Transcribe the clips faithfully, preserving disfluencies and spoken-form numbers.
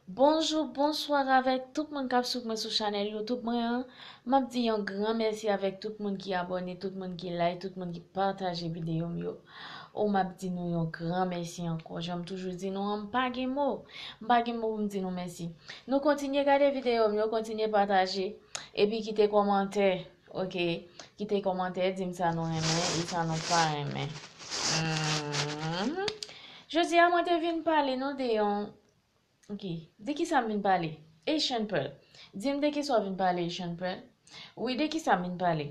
Bonjou, bonswa avèk tout moun k ap swiv mwen sou chanèl YouTube mwen an. M ap di yon gran mèsi avèk tout moun ki abòne, tout moun ki like, tout moun ki pataje videyo m yo. O, m ap di nou yon gran mèsi ankò. Jan m toujou di nou an, m pa gen mo. M pa gen mo pou m di nou mèsi. Nou kontinye gade videyo m yo, kontinye pataje, epi kite kòmantè, oke? Kite kòmantè, di m sa nou renmen e sa nou pa renmen. Hmm. Jodi a, mwen te vin pale nou de yon Ok, de ki sa m vin pale? Asian Pearl. Di m de ki sa w vin pale, Asian Pearl? Wi, de ki sa m vin pale?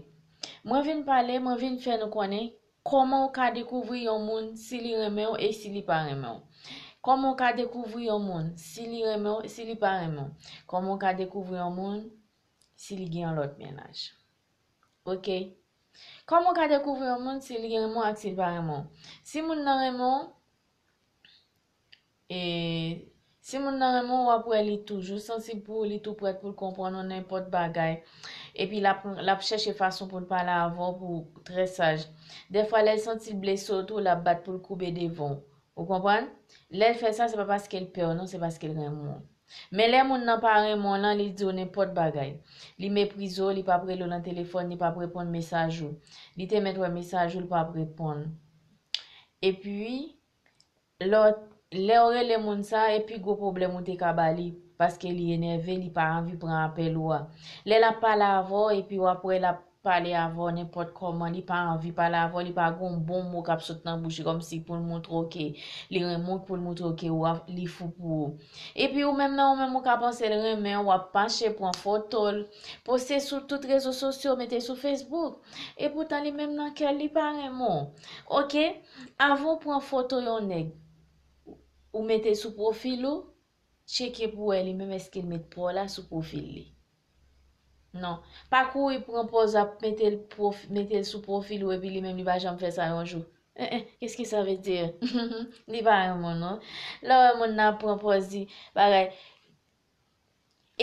Mwen vin pale, mwen vin fè nou konnen kòman w ka dekouvri yon moun si li renmen w e si li pa renmen w. Kòman w ka dekouvri yon moun si li renmen w, si li pa renmen w. Kòman w ka dekouvri yon moun si li gen yon lòt mennaj. Ok? Kòman w ka dekouvri yon moun si li renmen w ak si li pa renmen w? Si moun nan renmen w, E si moun nan renmen w, w ap wè li toujou sansib pou ou, li tou prèt pou l konprann ou nenpòt bagay. Epi l ap, l ap chèche fason pou l pale avè w pou trè saj. Dèfwa, lè l santi l blese w tou, l ap bat pou l koube devan w. Ou konprann? Lè l fè sa, se pa paske l pè w, non, se paske l renmen w. Men lè moun nan pa renmen w lan, li di w nenpòt bagay. Li meprize w, li p ap rele w nan telefòn, li p ap reponn mesaj ou. Li te mèt wè mesaj ou, li p ap reponn. Epi, Lè w, lè w rele moun sa, e pi gwo pwoblèm ou te ka ba li, paske li enève, li pa anvi pran apèl ou a. Lè l ap pale avè w, epi w ap wè l ap pale avè w nenpòt kòman, li pa anvi pale avè w, li pa gen yon bon mo k ap sot nan bouch li, kòmsi pou l montre w ke li renmen w, pou l montre w ke w ap, li fou pou ou. Epi ou menm nan ou menm ou ka panse l renmen w, w ap mache pran foto l, poste sou tout rezo sosyo, mete sou Facebook. Epoutan li menm nan kè l, li pa renmen w. Oke? Avan w pran foto yon nèg, ou mete sou pwofil ou, tcheke pou wè li menm èske l met pa w la sou pwofil li. Non. Pa kouri pran pòz ap mete l pwof-, mete l sou pwofil ou epi li menm li pa janm fè sa yon jou. Eh, eh, qu'est-ce que ça veut dire? Li pa renmen w non. Lè w wè moun nan ap pran pòz di bagay.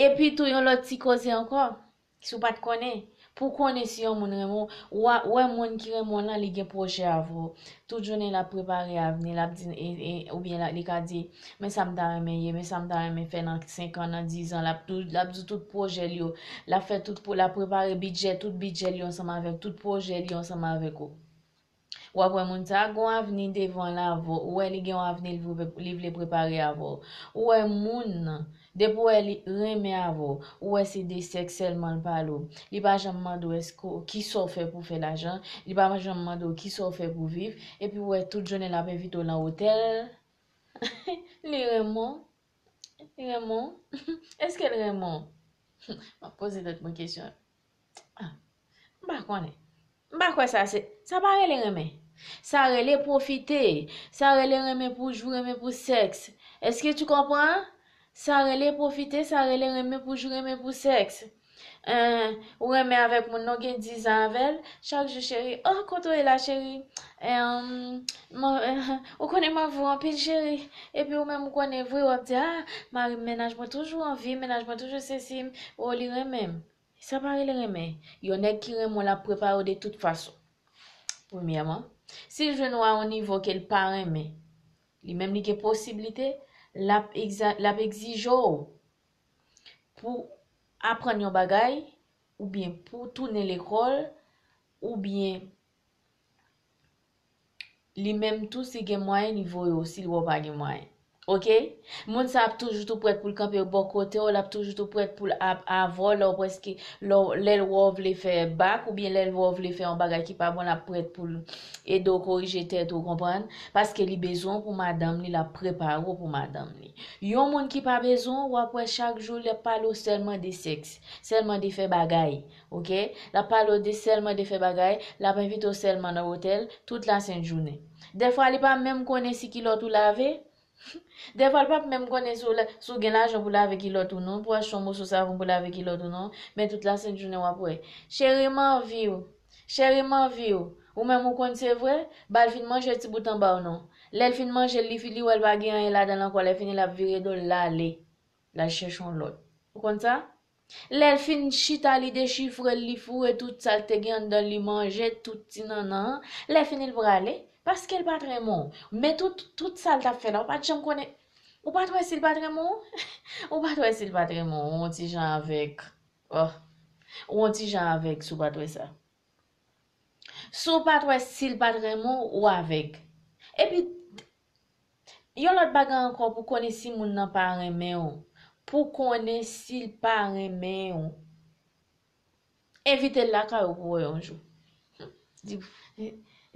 Epi tou yon lòt ti koze ankò. Si w pa t konnen, pou w konnen si yon moun renmen w, w a, wè moun ki renmen w lan, li gen pwojè avè w. Tout jounen l ap prepare avni, l ap di, e, e, oubyen la, li ka di, men sa m ta renmen ye, men sa m ta renmen fè nan senk an, nan diz an, l ap tou, l ap di tout pwojè l yo, l ap fè tout, pou l ap prepare bidjè, tout bidjè l yo ansanm avèk, tout pwojè l yo ansanm avèk ou. W ap wè moun sa a gon avni devan l avè w. Ou wè li gen yon avni li vle, li vle prepare avè w. Ou wè moun nan, depi w wè li renmen avè w, ou wè se de sèks sèlman l pale w. Li pa janm mande w èske w, kisa w fè pou fè lajan. Li pa janm mande w kisa w fè pou viv. Epi ou wè tout jounen l ap envite w nan otèl. Li renmen w. Li renmen w. Èske l renmen w? M ap poze tèt mwen kesyon. Ah, m pa konnen. M pa kwè sa se, sa pa rele renmen. Sa rele pwofite. Sa rele renmen pou jou, renmen pou sèks. Èske tu konpran? Sa rele pofite, sa rele renmen pou jou, renmen pou sèks. Eh, ou renmen avèk moun nan, ou gen diz an avè l, chak jou, cheri, oh, kote w ye la, cheri? Em, mwen, eh, ou konnen m anvi w anpil, cheri. Epi ou menm ou konnen vre, w ap di, ah, mari m, mennaj mwen toujou anvi, mennaj mwen toujou sesi, oh, li renmen m. Sa pa rele renmen. Yon nèg ki renmen w, l ap prepare w de tout fason. Premyèman, si l jwenn ou a yon nivo ke l pa renmen, li menm li gen posiblite, l ap egza-, l ap egzije w pou aprann yon bagay, oubyen pou tounen lekòl, oubyen li menm tou, si gen mwayen, li voye w, si l wè w pa gen mwayen. Oke? Moun sa ap toujou tou prèt pou l kanpe bò kote w, l ap toujou tou prèt pou l ap avè w, lè w prèske, lè w, lè l wè w vle fè bak, oubyen lè l wè w vle fè yon bagay ki pa bon, l ap prèt pou l ede w korije tèt ou, konprann? Paske li bezwen w pou madanm li, l ap prepare w pou madanm li. Yon moun ki pa bezwen w, w ap wè chak jou l ap pale w sèlman de sèks, sèlman de fè bagay, oke? L ap pale w de sèlman de fè bagay, l ap envite w sèlman nan otèl, tout lasent jounen. Dèfwa, li pa menm konnen si kilòt ou lave. Dèfwa, li p ap menm konnen si w la, si w gen lajan pou lave kilòt ou non, pou achte yon moso savon pou lave kilòt ou non, men tout lasent jounen w ap wè. Cheri, m anvi w. Cheri, m anvi w. Ou menm ou konn se vre, ba l fin manje ti bout anba w non. Lè l fin manje l, li fi-, li wè l pa gen anyen ladan l ankò, lè fini l ap vire do l, l ale. L al chèche yon lòt. Ou konn sa? Lè l fin chita, li dechifre l, li foure tout sa l te gen anndan l, li manje tout ti nannan an. Lè fini, l prale, paske l pa t renmen w. Men tout, tout sa l t ap fè la, ou pa t janm konnen. Ou pa t wè si l pa t renmen w? Ou pa t wè si l pa t renmen w? Ou yon ti jan avèg. Oh. Ou yon ti jan avèg si w pa t wè sa. Si w pa t wè si l pa t renmen w, ou avèg. Epi, yon lòt bagay ankò pou konnen si moun nan pa renmen w. Pou konnen si l pa renmen w. Envite l lakay ou pou wè yon jou. Di,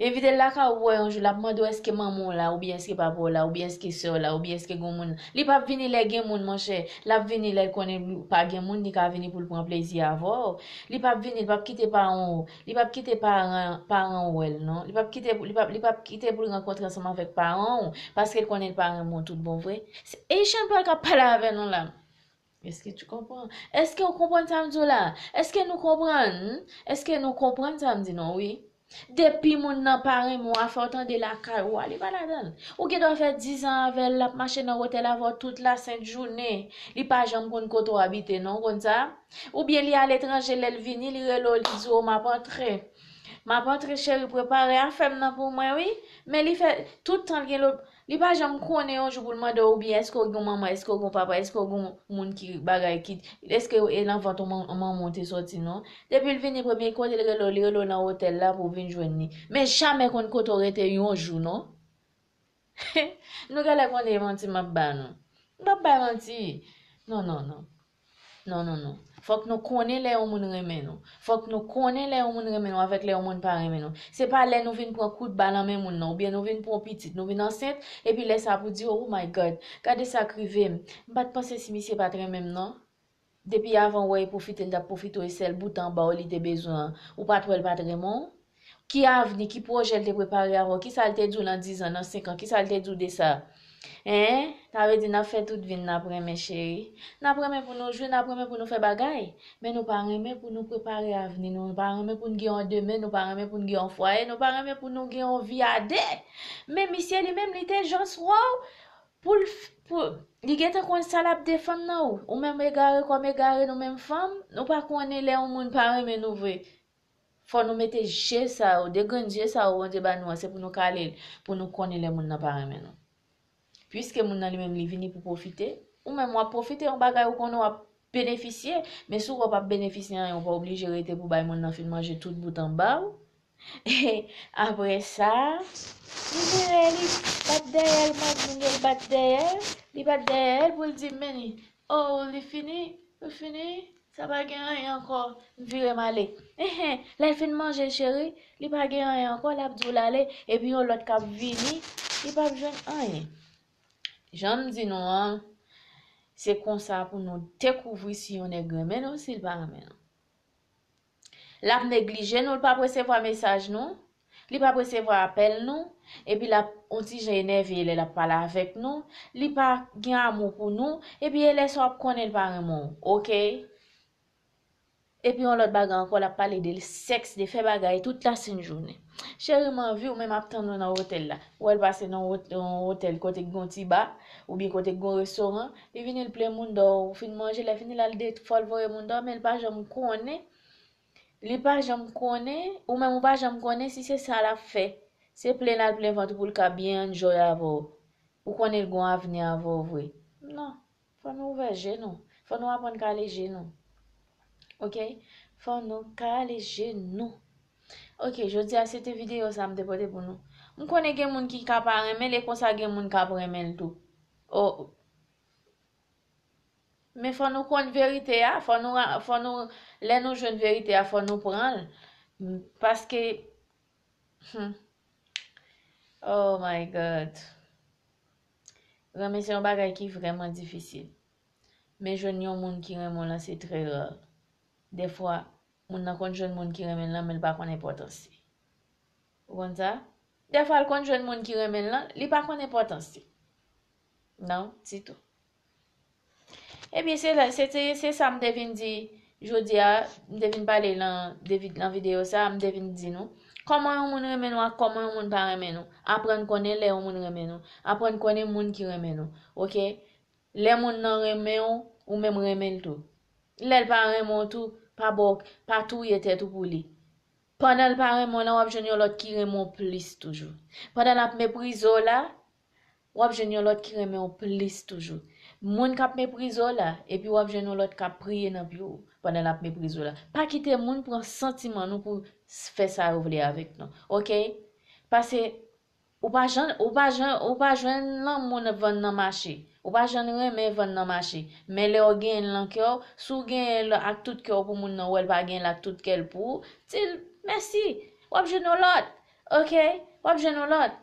envite l lakay ou pou wè yon jou, l ap mande w èske manman w la, oubyen èske papa w la, oubyen èske sè w la, oubyen èske gen moun. Li p ap vini lè gen moun, monchè. L ap vini lè l konnen li pa gen moun, li ka vini pou l pran plezi avè w. Li p ap vini, li p ap kite paran w. Li p ap kite paran, paran w wè l, non. Li p ap kite, li p ap, li p ap kite pou l rankontre ansanm avèk paran w, paske l konnen l pa renmen w tout bon vre. Se Haitian Pearl k ap pale avè nou la. Èske tu comprends? Èske w konprann sa m di w la? Èske nou konprann? Hmm? Èske nou konprann sa m di nou, wi? Depi moun nan pa renmen w, afè w tande lakay ou a, li pa ladan l. Ou gen dwa fè dizan avè l, l ap mache nan otèl avè w tout lasent jounen. Li pa janm konn kote w abite, non, w konn sa? Oubyen li aletranje, lè l vini, li rele w, li di w, "M ap antre. M ap antre, cheri, prepare afè m nan pou mwen, wi." Men li fè, tout tan l gen lòt, li pa janm konnen yon jou pou l mande w oubyen èske w gen manman, èske w gen papa, èske w gen moun ki bagay ki, èske e nan vant ou man- manman w te sòti, non. Depi l vini premye kote l rele w, li rele w nan otèl la pou w vin jwenn li. Men jamè konn kote w rete yon jou, non. Nou genlè konnen e manti m ap ba nou. M p ap bay manti. Non, non, non. Non, non, non. Fòk nou konnen lè yon moun renmen nou. Fòk nou konnen lè yon moun renmen nou avèk lè yon moun pa renmen nou. Se pa lè nou vin pran kout ba nan men moun nan, oubyen nou vin pran pitit, nou vin ansent, epi lè sa pou di, "Oh my God, gade sa k rive m. M pa t panse si misye pa t renmen m, non." Depi avan w wè e pwofite l t ap pwofite w, e sèl bout anba w li te bezwen an. Ou pa t wè l pa t renmen w? Ki avni, ki pwojè l te prepare avè w? Kisa l te di w nan dizan, nan senk an? Kisa l te di w de sa? Hein? Sa vle di n ap fè tout vi n, n ap renmen, cheri. N ap renmen pou nou jwi, n ap renmen pou nou fè bagay. Men nou pa renmen pou nou prepare avni nou. Nou pa renmen pou n gen yon demen, nou pa renmen pou n gen yon fwaye, nou pa renmen pou nou gen yon vi a de. Men misye li menm, li te just wè w pou l f- pou, li gentan konn sa l ap defann nan ou. Ou menm egare kòm egare, nou menm fanm, nou pa konnen lè yon moun pa renmen nou vre. Fò nou mete je sa yo, de grenn je sa yo Bondye ba nou an, se pou nou kale l, pou nou konnen lè moun nan pa renmen nou. Piske moun nan li menm li vini pou pwofite, ou menm w ap pwofite yon bagay ou konnen w ap benefisye, men si w wè w p ap benefisye anyen, ou pa oblije rete pou bay moun nan fin manje tout bout anba w. Apre sa, li vire, li bat dèyè l, mande moun yo, li bat dèyè l, li bat dèyè l pou l di, "Men, oh, li fini, li fini, sa pa gen anyen ankò, m vire m ale." Enhen, lè l fin manje, cheri, li pa gen anyen ankò, l ap di w l ale, epi yon lòt k ap vini, li p ap jwenn anyen. Jan m di nou an, se konsa pou nou dekouvri si yon nèg renmen nou, si l pa renmen nou. L ap neglije nou, l p ap resevwa mesaj nou, li p ap resevwa apèl nou, epi l ap on ti jan enève lè l ap pale avèk nou, li pa gen amou pou nou, epi e lè sa w ap konnen l pa renmen w, oke? Epi yon lòt bagay ankò, l ap pale de sèks, de fè bagay tout lasent jounen. Cheri, m anvi w, men m ap tann ou nan otèl la. Ou wè l pase nan ot- yon otèl kote k gen yon ti ba, oubyen kote k gen yon restoran, li vini, l plen moun dò, ou fin manje, lè fini l al de fò l voye moun dò, men l pa janm konnen Li pa janm konnen, ou menm ou pa janm konnen si se sa l ap fè. Se plen l al plen vant ou pou l ka byen enjoy avè w. Ou konnen l gon avni avè w vre. Non, fò nou ouvè je nou. Fò nou aprann kale je nou. Oke? Fò nou kale je nou. Oke, jodi a se te videyo sa m te pote pou nou. M konnen gen moun ki ka pa renmen l, e konsa gen moun k ap renmen l tou. Oh, Men fò nou konn verite a, fò nou, ra- fò nou, lè nou jwenn verite a, fò nou pran l. Paske, hmm, oh my God. Renmen se yon bagay ki vrèman difisil. Men jwenn yon moun ki renmen w lan se trè ra. Dèfwa, moun nan konn jwenn moun ki renmen l lan, men l pa konn enpòtans li. Ou konn sa? Dèfwa, l konn jwenn moun ki renmen l lan, li pa konn enpòtans li. Non, ditou. Ebyen, se la, se, se, se sa m te vin di jodi a, m te vin pale lan, de vi- lan videyo sa, m te vin di nou. Kòman yon moun renmen nou ak kòman yon moun pa renmen nou. Aprann konnen lè yon moun renmen nou. Aprann konnen moun ki renmen nou. Oke? Lè moun nan renmen w, ou menm renmen l tou. Lè l pa renmen w tou, pa ba w, pa touye tèt ou pou li. Pandan l pa renmen w lan, w ap jwenn yon lòt ki renmen w plis toujou. Pandan l ap meprize w la, w ap jwenn yon lòt ki renmen w plis toujou. Moun k ap meprize w la, epi w ap jwenn yon lòt k ap priye nan pye w pandan l ap meprize w la. Pa kite moun pran santiman nou pou s- fè sa yo vle avèk nou. Oke? Pase ou pa jan, ou pa jan, ou pa jwenn lanmou nan vann nan mache. Ou pa jwenn renmen vann nan mache. Men lè w genyen l nan kè w, si w genyen l ak tout kè w pou moun nan wè l pa genyen l ak tout kè l pou ou, di l mèsi. W ap jwenn yon lòt. Oke? W ap jwenn yon lòt.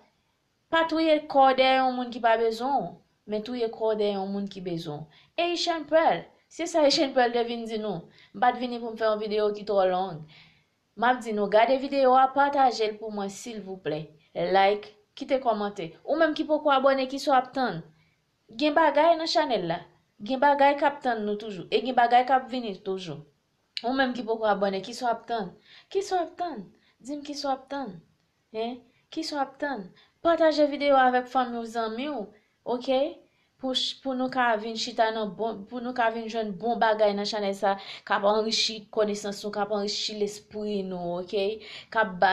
Pa touye kò w dèyè yon moun ki pa bezwen w, men touye kò w dèyè yon moun ki bezwen w. E Haitian Pearl, se sa Haitian Pearl te vin di nou. M pa t vini pou m fè yon videyo ki twò long. M ap di nou, gade videyo a, pataje l pou mwen silvouplè. Like, kite kòmantè. Ou menm ki poko abòne, kisa w ap tann? Gen bagay nan chanèl la. Gen bagay k ap tann nou toujou. E gen bagay k ap vini toujou. Ou menm ki poko abòne, kisa w ap tann? Kisa w ap tann? Di m kisa w ap tann. Hein? Kisa w ap tann? Pataje videyo a avèk fanmi w, zanmi w, oke? Pou, ch- pou nou ka vin chita nan bon, pou nou ka vin jwenn bon bagay nan chanèl sa, k ap anrichi konesans nou, k ap anrichi lespri nou, oke? K ap ba,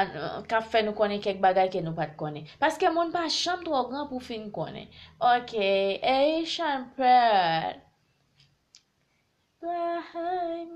k ap fè nou konnen kèk bagay ke nou pa t konnen. Paske moun pa janm twò gran pou fin konnen. Oke, Haitian Pearl. Bye.